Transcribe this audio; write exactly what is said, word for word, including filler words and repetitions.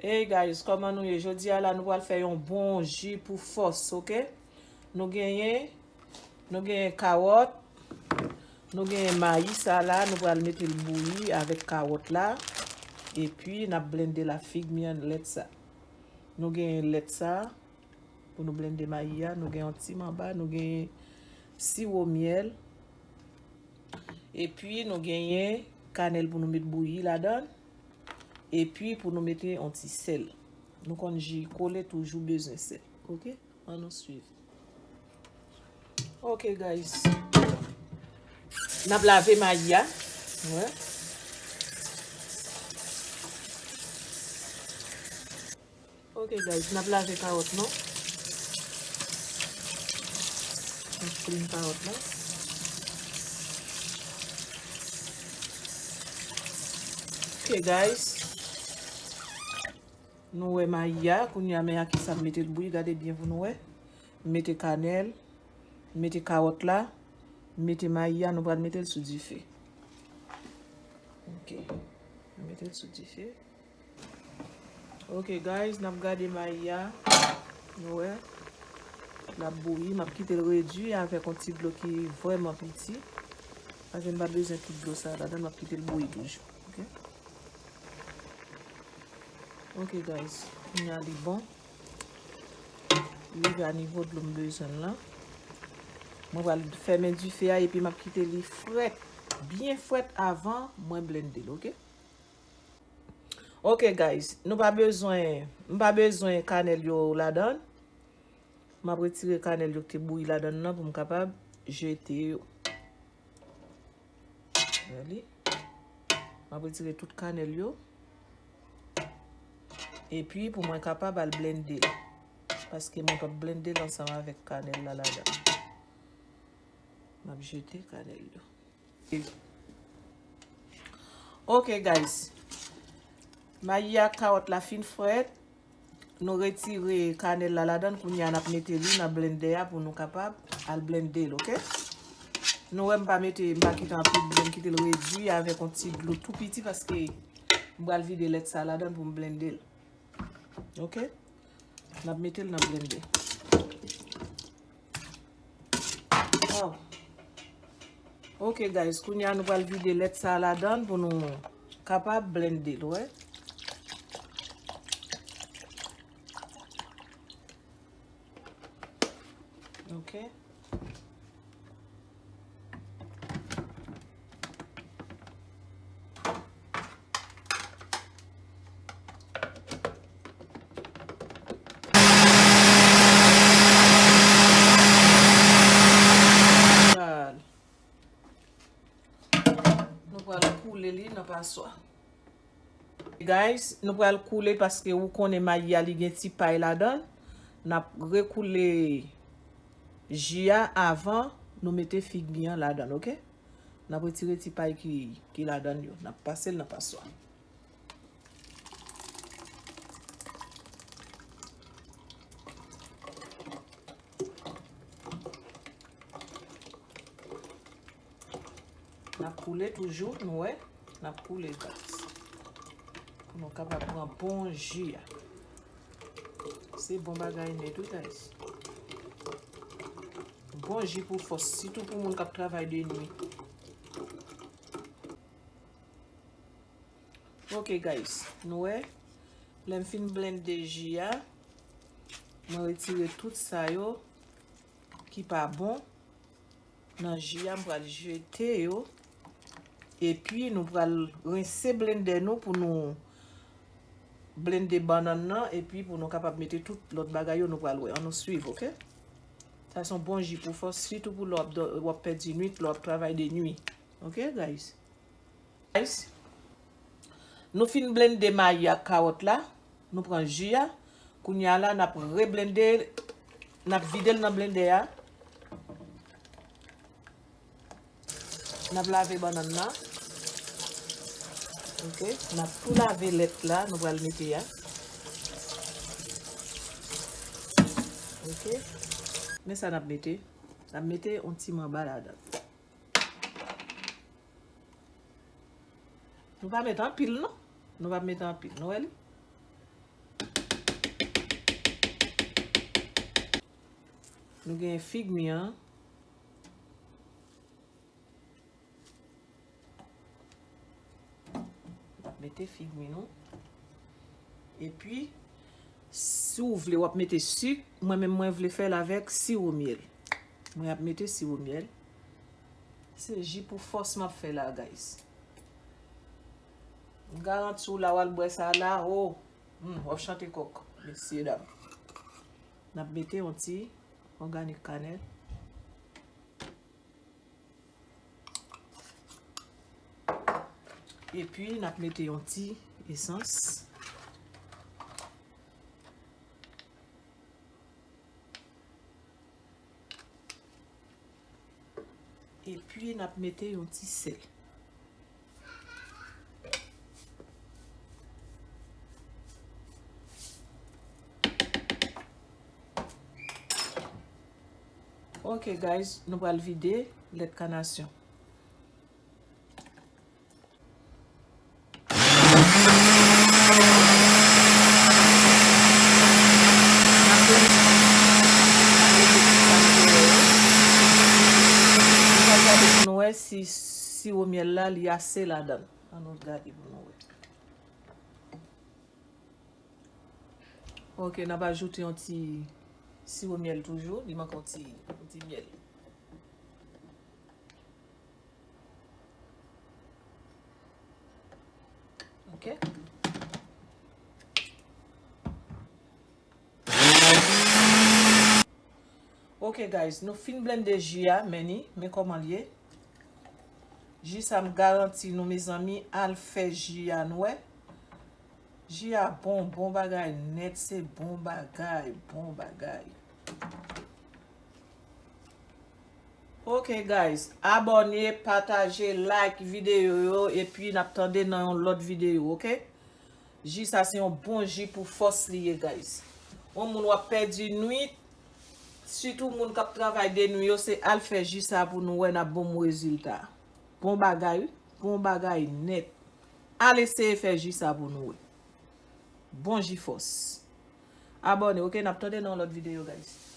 Hey guys, kòman nou ye? Jodi a la, nou pral fè yon bon ji pou fòs, oke? Nou genyen, nou genyen kawòt, nou genyen mayi sa la, nou pral mete l bouyi avèk kawòt la. Epi, n ap blende la fig mi an lèt sa. Nou genyen lèt sa pou nou blende mayi a, nou genyen yon ti manba, nou genyen siwo myèl. Epi, nou genyen kanèl pou nou met bouyi ladan. Epi, pou nou mete yon ti sèl. Nou konn ji kole toujou bezwen sèl. Oke? Ann nou swiv. Oke, guys. N ap lave mayi a. Wè. Oke, guys, n ap lave kawòt nou. N ap clean kawòt la. Oke, guys. Nou wè mayi a, kounye a men a kisa m mete l bouyi, gade byen pou nou wè. M mete kanèl, m mete kawòt la, m mete mayi a, nou pral mete l sou dife. Oke. M mete l sou dife. Oke, guys, n ap gade mayi a. Nou wè. L ap bouyi. M ap kite l redui avèk yon ti dlo ki vrèman piti. Paske m pa bezwen tout dlo sa ladan, m ap kite l bouyi toujou. Oke? Oke, guys. Kounye a li bon. Li rive a nivo dlo m bezwen l lan. Mwen pral fèmen dife a epi m ap kite li frèt. Byen frèt avan mwen blende l, oke? Oke, guys, nou pa bezwen, m pa bezwen kanèl yo ladan. M ap retire kanèl yo ki te bouyi ladan nan pou m kapab jete yo. Wè li. M ap retire tout kanèl yo. Epi pou mwen kapab al blende l. Paske mwen p ap blende l ansanm avèk kanèl la ladan. M ap jete kanèl yo. Ok, guys. Mayi ak kawòt la fin frèt. Nou retire kanèl la ladan. Kounye a, n ap mete li nan blendè a pou nou kapab al blende l, ok? Nou wè m pa mete, m pa kite anpil dlo, m kite l redui avèk yon ti dlo tou piti paske m pral vide lèt sa ladan pou m blende l. Ok? N ap mete l nan blendè. Wow. Ok, guys, kounye a nou pral vide lèt sa ladan pou nou kapab blende l, wè. Ok. Nou pral koule li nan paswa. Guys, nou pral koule paske ou konnen mayi a li gen ti pay ladan. N ap rekoule ji a avan nou mete fig mi an ladan, ok? N ap retire ti pay ki, ki ladan yo. N ap pase l nan paswa. N ap koule toujou, nou wè. N ap koule, guys. Pou nou kapab pran bon ji a. Se bon bagay nèt, wi, guys. Bon ji pou fòs, sitou pou moun k ap travay de nwi. Ok, guys, nou wè, lè m fin blende ji a, mwen retire tout sa yo ki pa bon nan ji a, m pral jete yo. Epi, nou pral rense blendè nou pou nou blende bannann nan, epi pou nou kapab mete tout lòt bagay yo, nou pral wè. Ann nou swiv, ok? Sa se yon bon ji pou fòs, sitou pou lè w ap dò-, w ap pèdi nwit, lè w ap travay de nwi. Ok, guys? Guys, nou fin blende mayi ak kawòt la. Nou pran ji a. Kounye a la, n ap reblende, n ap vide l nan blendè a. N ap lave bannann nan. Ok, n ap tou lave lèt la, nou pral mete a. Ok, men sa n ap mete. N ap mete yon ti manba ladan. Nou pa met anpil, non. Nou pa met anpil. Nou wè li? Nou gen fig mi an. N ap mete fig mi nou. Epi, si w vle, w ap mete sik. Mwen menm, mwen vle fè l avèk siwo myèl. Mwen ap mete siwo myèl. Se ji pou fòs m ap fè la, guys. M garanti w la, w al bwè sa la, o. Hmm, w ap chante kòk, mesye dam. N ap mete yon ti òganik kanèl. Epi, n ap mete yon ti esans. Epi, n ap mete yon ti sèl. Ok, guys, nou pral vide lèt kanasyon. Nou pral gade pou nou wè si siwo myèl la, li ase ladan l. Ann nou gade pou nou wè. Ok, n ap ajoute yon ti siwo myèl toujou. Li manke yon ti, yon ti myèl. Ok. Ok, guys, nou fin blende ji a, men ni, men kòman l ye. Ji sa m garanti nou, mezanmi, al fè ji a nou wè. Ji a bon, bon bagay nèt, se bon bagay, bon bagay. Ok, guys, abòne, pataje, like videyo yo, epi n ap tande nan yon lòt videyo, ok? Ji sa se yon bon ji pou fòs li ye, guys. Yon moun w ap pèdi nwit, sitou moun k ap travay de nwi yo, se al fè ji sa pou nou wè n ap bon rezilta. Bon bagay, wi. Bon bagay nèt. Al eseye fè ji sa pou nou wè. Bon ji fòs. Abòne, ok? N ap tande nan yon lòt videyo, guys.